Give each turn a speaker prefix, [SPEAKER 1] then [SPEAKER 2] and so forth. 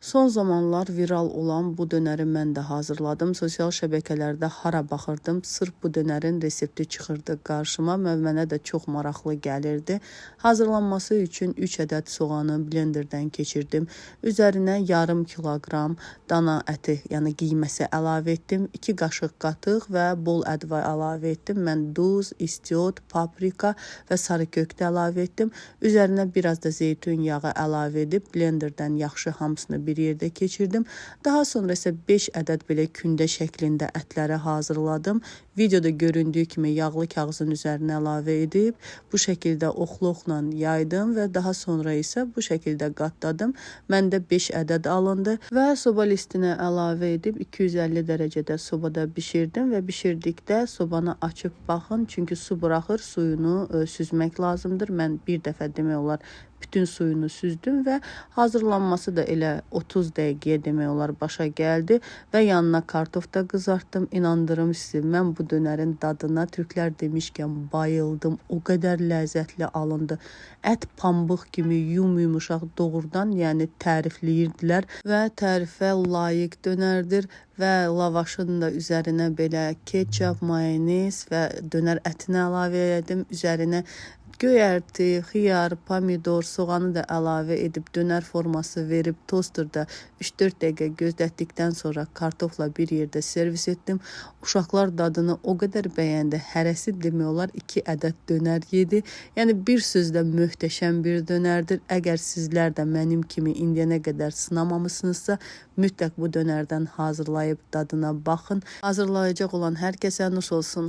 [SPEAKER 1] Son zamanlar viral olan bu dönəri mən də hazırladım. Sosial şəbəkələrdə hara baxırdım, sırf bu dönərin resepti çıxırdı qarşıma və mənə də çox maraqlı gəlirdi. Hazırlanması üçün 3 ədəd soğanı blenderdən keçirdim. Üzərinə yarım kiloqram dana əti, yəni qiyməsi əlavə etdim. 2 qaşıq qatıq və bol ədva əlavə etdim. Mən duz, istiot, paprika və sarı kök də əlavə etdim. Üzərinə biraz da zeytun yağı əlavə edib blenderdən yaxşı hamısını bir yerdə keçirdim. Daha sonra isə 5 ədəd belə kündə şəklində ətləri hazırladım. Videoda göründüyü kimi yağlı kağızın üzərinə əlavə edib bu şəkildə oxluqla yaydım və daha sonra isə bu şəkildə qatladım. Məndə 5 ədəd alındı və soba listinə əlavə edib 250 dərəcədə sobada bişirdim və bişirdikdə sobanı açıb baxın, çünki su buraxır, suyunu süzmək lazımdır. Mən bir dəfə demək olar bütün suyunu süzdüm və hazırlanması da elə 30 dəqiqəyə demək olar başa gəldi və yanına kartof da qızartdım. İnandırım sizi, mən bu dönərin dadına türklər demişkən bayıldım. O qədər ləzzətli alındı. Ət pambıq kimi yum-yumuşaq, doğrudan, yəni tərifləyirdilər və tərifə layiq dönərdir və lavaşın da üzərinə belə ketçap, mayonez və dönər ətini əlavə elədim. Üzərinə göyərti, xiyar, pomidor, soğanı da əlavə edib dönər forması verib tosterda 3-4 dəqiqə gözlətdikdən sonra kartofla bir yerdə servis etdim. Uşaqlar dadını o qədər bəyəndi. Hərəsi demək olar 2 ədəd dönər yedi. Yəni bir sözlə möhtəşəm bir dönərdir. Əgər sizlər də mənim kimi indiyənə qədər sınamamısınızsa, mütləq bu dönərdən hazırlayıb dadına baxın. Hazırlayacaq olan hər kəsə nuş olsun.